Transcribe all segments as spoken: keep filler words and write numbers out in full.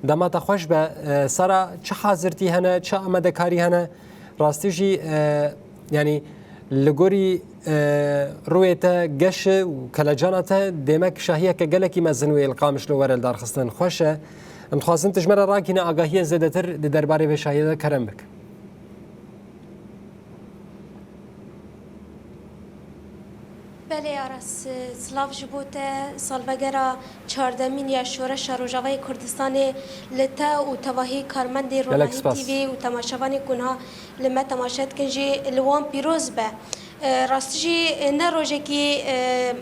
Dema te xweş be, e, Sara, çi hazirtî hene, çi amadekarî hene? Rastî jî, e, yanî li gorî, e, rûyê te geş e û kelecana te, demek şahiyeke gelekî mezin wê li Qamişlo were lidarxistin. Xweş e. Em dixwazin tu ji me re rakîne agahiyên zêdetir di derbarê vê şahiyê de, kerem bik. Belê Aras, silav ji bo te. Salvegera çardemîn ya Şoreşa Rojavayê Kurdistanê li te û tevahî karmendê Gelek Ronahî spas. T V û temaşevanê ku niha li me temaşe dikin jî li wan pîroz be. E, rastî jî ne rojekî, e,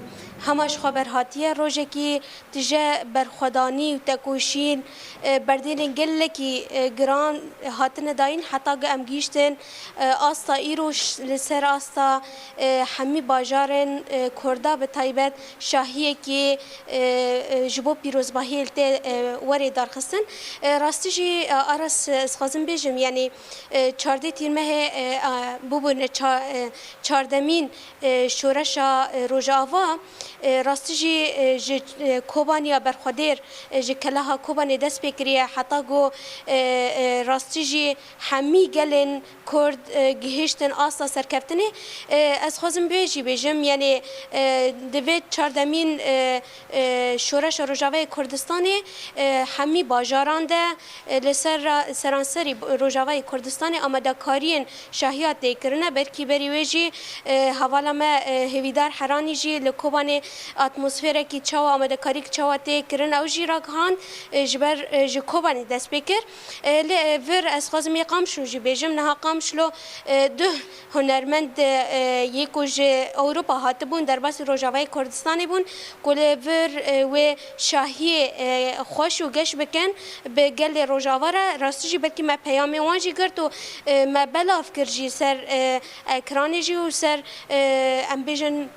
hema ji xwe berhatiye, rojekî tije berxwedanî û tekoşîn, e, berdêlên gelekî, e, giran hatine dayîn, heta ku em gihîştin, e, asta îro ş-, li ser asta, e, hemî bajarên, e, Kurda bi taybet şahiyekî, e, e, ji bo pîrozbahiyê li tê, e, werê darxistin. E, rastî jî, e, Aras, e, ez xwazim bêjim, yanî, e, çardeh tîrmehê, e, a, bûbûne ça-, e, çardemîn, e, şoreşa, e, Rojava, e, rastî jî, e, ji, e, Kobanî ya berxwedêr, e, ji keleha Kobanê dest pê kiriye, heta ku, e, e, rastî jî hemî gelên Kurd, e, gihîştin asta serkeftinê. E, ez xwazim vê jî bêjim, yanî, e, di vê çardemîn, e, e, şoreşa Rojavayê Kurdistanê, e, hemî bajaran de, e, li ser ra-, seranserî Rojavayê Kurdistanê amadekariyên şahiya tê kirine. Belkî berî wê jî, e, hevala me, e, Hêvîdar Heranî jî li Kobanê atmosferekî çawa, amadekarîk çawa tê kirin, ew jî ragihand, e, ji ber, e, ji Kobanê dest pê kir. E, lê, e, vir ez xwazim yê Qamişlo jî bêjim. Niha Qamişlo, e, duh hunermend, e, yê ku ji Ewropa hatibûn, derbasî Rojavayê Kurdistanê bûn, ku li vir, e, wê şahiyê, e, xweş û geş bikin bi gelê Rojava re. Rastî jî belkî me peyamê wan jî girt û, e, me belav kir jî ser, e, ekranê jî û ser, e, em bêjin,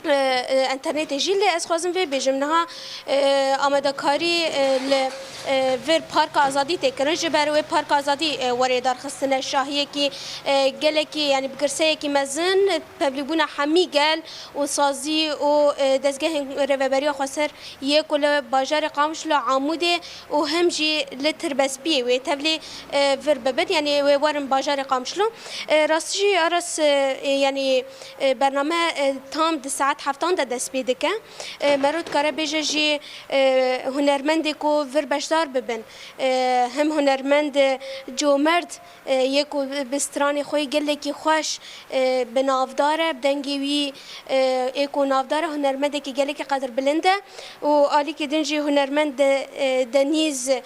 e, e, internetê jî. Lê ez xwazim vê bêjim, niha, e, amadekarî, e, li, e, vir Parka Azadî tê kirin. Ji ber wê Parka Azadî, e, werê darxistine şahiyekî, e, gelekî, yanî bi girseyekî mezin, tevlîbûna hemî gel û sazî û, e, dezgehên rêveberiya xweser yê ku li bajarê Qamişlo, Amûdê û him jî li Tirbespiyê wê tevlî, e, vir bibin, yanî wê werin bajarê Qamişlo. E, rastî jî Aras, e, yanî, e, bername, e, tam di saet heftan de dest pê dike. E, mero dikare bêje jî, e, hunermendê ku vir beşdar bibin, e, him hunermend, e, comerd, e, yê ku bi stranê xwe yê gelekî xweş, e, bi navdar e, bi dengê wî, e, ê ku navdar e, hunermendekî gelekî qedirbilind e û alîkî din jî hunermend De-, e, Denîz, e,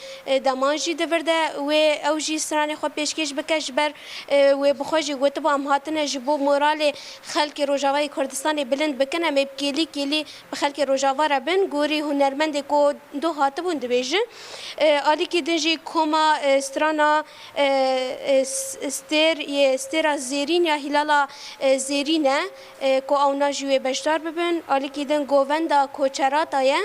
Deman jî di vir de wê ew jî stranê xwe pêşkêş bike, ji ber, e, wê bi xwe jî gotibû, em hatine ji bo moralê xelkê Rojavayê Kurdistanê bilind bikin, em ê bi kêlî kêlî bi xelkê Rojava re bin. Gorî hunermendê ku doh hatibûn dibêjin. E, alîkî din jî koma, e, strana, e, e, s-, stêr, yê stêra zêrîn ya hîlala, e, zêrîn e, e, ku ewna jî wê beşdar bibin. Alîkî din govenda Koçerata ye.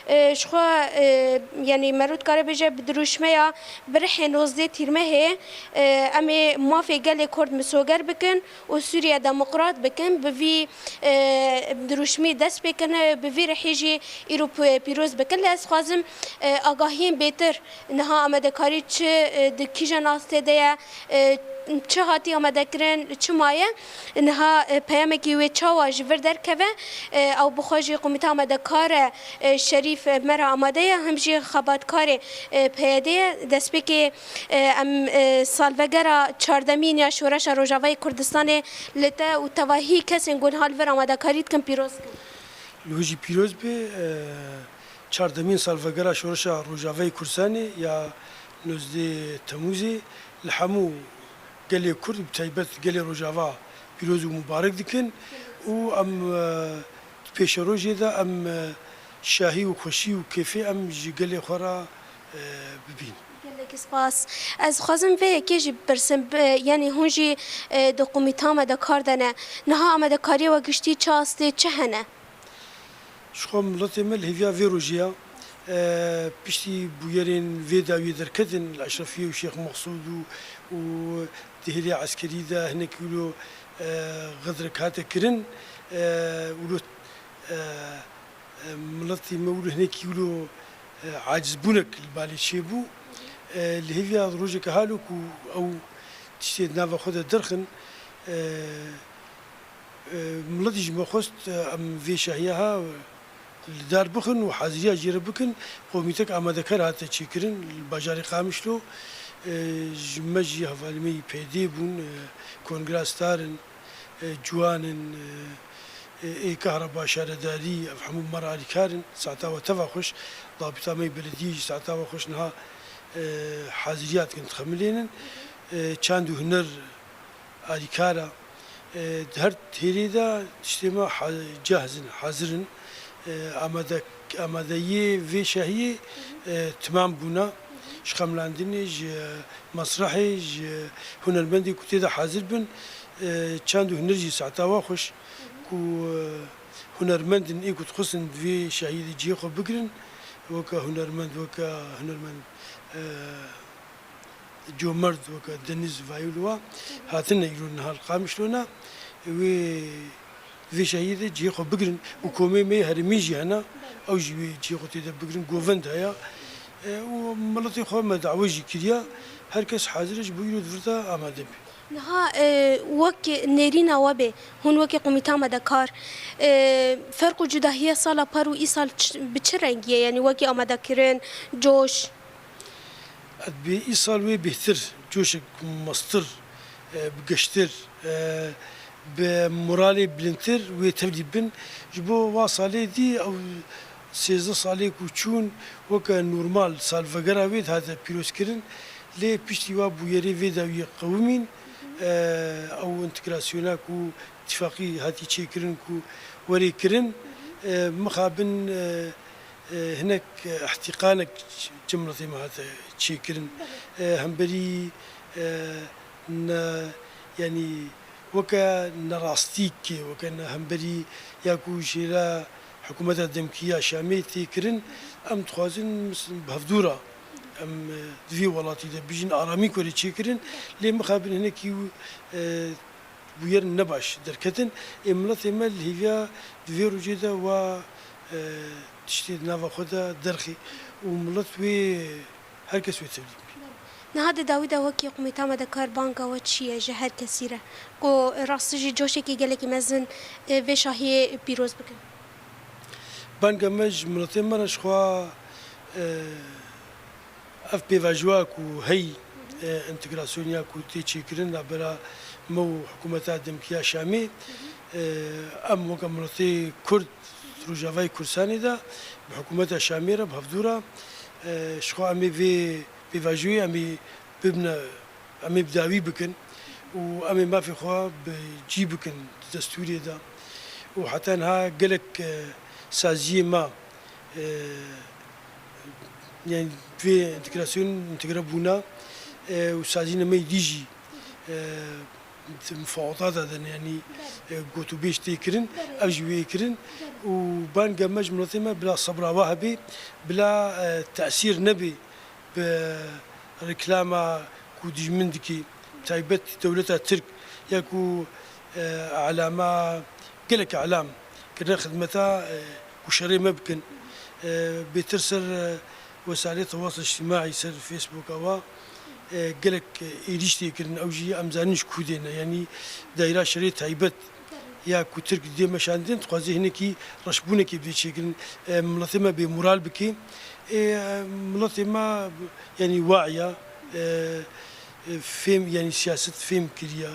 E, ji xwe, e, yanî mero dikare bêje bi dirûşmeya bi rihê nozdeh Tîrmehê, e, em ê mafê gelê Kurd misoger bikin û Sûriye demokrat bikin. Bi vî, e, dirûşmî dest pê kirine, bi vî rihî jî îro p-, pîroz bikin. Lê ez xwazim, e, agahiyên bêtir, niha amadekarî çi, e, di kîjan astê de ye, e, çi hatî amadekirin, çi maye, niha, e, peyamekî wê çawa ji vir derkeve, e, ew bi xwe jî komîta amadekar e, e, Şerîf, e, me re amade ye, him jî xebatkarê, e, P Y D'ê ye. Destpêkê, e, em, e, salvegera çardemîn ya Şoreşa Rojavayê Kurdistanê li te û tevahî kesên ku niha li vir amadekarî dikin pîroz dikin. Li we jî pîroz be, e, çardemîn salvegera Şoreşa Rojavayê Kurdistanê ya nozdeh Temûzê li hemû gelê Kurd, bi taybet gelê Rojava pîroz û mubarek dikin û em, e, di pêşerojê de em, e, şahî û xweşî û kêfê em ji gelê xwe re, e, bibîn. Gelekî spas. Ez xwazim vê yekê jî bipirsim, bi-, yanî hûn jî, e, di komîta amadekar de ne. Niha amadekariya we giştî çi astê, çi hene? Ji xwe miletê me li hêviya vê rojê ya, e, piştî bûyerên vê dawiyê derketin li Eşrefiyê û Şêx Mexsûd û, û di hêlê eskerî de hinekî wilo, e, xedrek hate kirin, e, wilo, e, e, miletê me wilo hinekî wilo, e, acizbûnek li balê çêbû. E, li hêviya rojeke halo ku ew tiştê di nava xwe de derxin, e, e, miletî ji me xwest, e, em vê şahiya ha li dar bixin û haziriya jê re bikin. Komîtek amadekar hate çêkirin li bajarê Qamişlo. E, ji me jî hevalî me yî P D bûn, e, kongra star in, e, ciwan in, e, e, ê kahraban şaredarî, ev hemû me re alîkar in. Saeta we teva xweş, dabîta me yî belediyê jî saeta we xweş niha, e, haziriya dikin, dixemilênin. E, çand û huner alîkar e. E, di her têrê de tiştê me ha-, cahz in, hazir in. E, amade-, amadeyiyê vê şahiyê, e, timam bûne. Ji xemilandinê, ji mesrehê, ji hunermendê ku tê de hazir bin, e, çand û huner jî saeta wa xweş ku, e, hunermend in ê ku dixwestin di vê şahiyê de cihê xwe bigirin, weke hunermend, weke hunermend, e, comerd, weke Deniz Vayûl wa hatine îro niha li Qamişlo ne, wê vê şahiyê de cihê xwe bigirin û komê me yê herêmî jî hene, ew jî wê cihê xwe tê de bigirin, govend heye. E, û miletê xwe me dawe jî kiriye, her kes hazir e ji bo îro di vir de amade be. Niha, e, wek nêrîna we bê, hûn wekî komîta amadekar, e, ferq û cudahiya sala par û îsal çi, bi çi rengî ye? Yanî wekî amadekirin, coş? Dibê îsal wê bêhtir, coşek mestir, e, bi geştir, e, bi moralê bilindtir wê tevlî bin. Ji bo wa salê dî ew sêzdeh salê ku çûn weke normal salvegera wê dihate pîrozkirin. Lê piştî wa bûyerê vê dawiyê qewimîn, e, ew întegrasyona ku îtîfaqî hatî çêkirin ku werê kirin, e, mixabin, e, e, hinek, e, îhtîqanek ji miletê me hate çêkirin. E, hemberî, e, ne, yanî weke nerastîkê, weke ne hemberî ya ku jêra hikûmeta demkî ya Şamê tê kirin, em dixwazin mis-, bi hevdû re em, e, di vî welatî de bijîn, aramî ku erê çêkirin, lê mixabin hinekî, e, bûyer nebaş derketin. Ê miletê me li hêviya di vê rojê de wa, e, tiştê di nava xwe de derxî û milet wê, her kes wê tevlî bike. Niha di dawî de wekî komîta amadekar banga we çi ye ji her kesî re ku rastî jî coşekî gelekî mezin, e, vê şahiyê pîroz bikin? Banga me ji miletê me re ji xwe, e, Ev pêvajoya ku heyî, e, întegrasyoniya ku tê çêkirin navbera me û hikûmeta demkî ya Şamê, e, em weke miletê Kurd di Rojavayê Kurdistanê de bi hikûmeta Şamê re, bi hevdû re, e, ji xwe em ê vê pêvajoyê em ê bibine, em ê bi dawî bikin û em ê mafê xwe bi cî bikin di destûrê de. Û heta niha gelek, e, saziyê me, e, yanî vê întegrasyon întegre bûna, e, û sazînê me yî dî jî, e, di mufawedata de ne, yanî, e, gotûbêj tê kirin, ev jî wê kirin û banga me ji miletê me bila sebra we hebe, bila, e, tesîr nebe bi reklama ku dijmin dike, taybet dewleta Tirk ya ku, e, elama, gelek elam kirine xidmeta, e, ku şerê me bikin. E, bêtir ser, e, wesailê tewasıl îctimaî, ser Facebooka wa, e, gelek, e, êrîş tê kirin, ew jî em zanin ji ku dê ne, yanî dayra şerê taybet ya ku Tirk dê meşandin, dixwaze hinekî reşbûnekê bidê çêkirin, e, miletê me bêmoral bike. E, miletê me, yanî wa'iya, e, e, fêm, yanî siyaset fêm kiriya,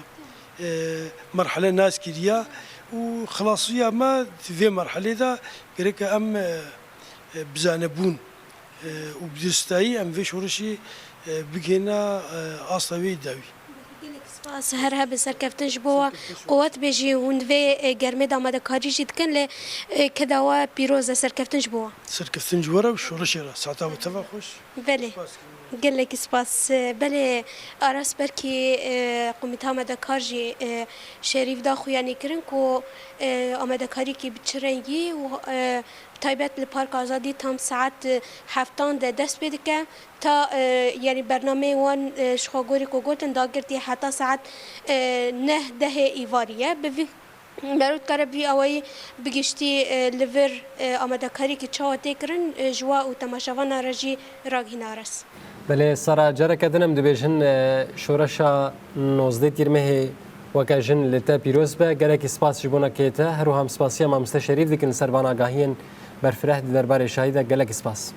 e, merhele nas kiriya û xilasiya me di vê merhelê de gereke em, e, e, bizanebûn, e, û bi diristayî em vê şoreşê, e, bigihêne, e, asta wê dawî. Gelek spas, her hebe serkeftin ji bo we. Serkeftin ji we. Qewet bê jî hûn vê, e, germê de amadekarî jî dikin, lê, e, keda we pîroz e, serkeftin ji bo we. Serkeftin ji we re û şoreşê re. Saeta we teva xweş. Belê. Spas kirin. Gelekî spas. E, belê Aras Berkî, e, komîta amadekar jî, e, şerîf da xuyanî kirin ku, e, amadekarîkî bi çi rengî û, e, bi taybet li Parka Azadî tam saet, e, heftan de dest pê dike. Ta, e, yanî bernameyê wan, e, ji xwe gorî ku gotin dagirtî heta saet, e, neh dehê îvarî ye. Bi vî, mero dikare bi vî awayî bi giştî, e, li vir, e, amadekariyekî çawa tê kirin, e, ji we û temaşevana re jî ragihîne Aras. Belê Sara, careke din em dibêjin, e, şoreşa nozdeh Tîrmehê weke jin li te pîroz be. Gelekî spas ji bona kê te. Her wiha em spasiya mamoste Şerîf dikin li ser van agahiyên berfireh di derbarê şahî de. Gelekî spas.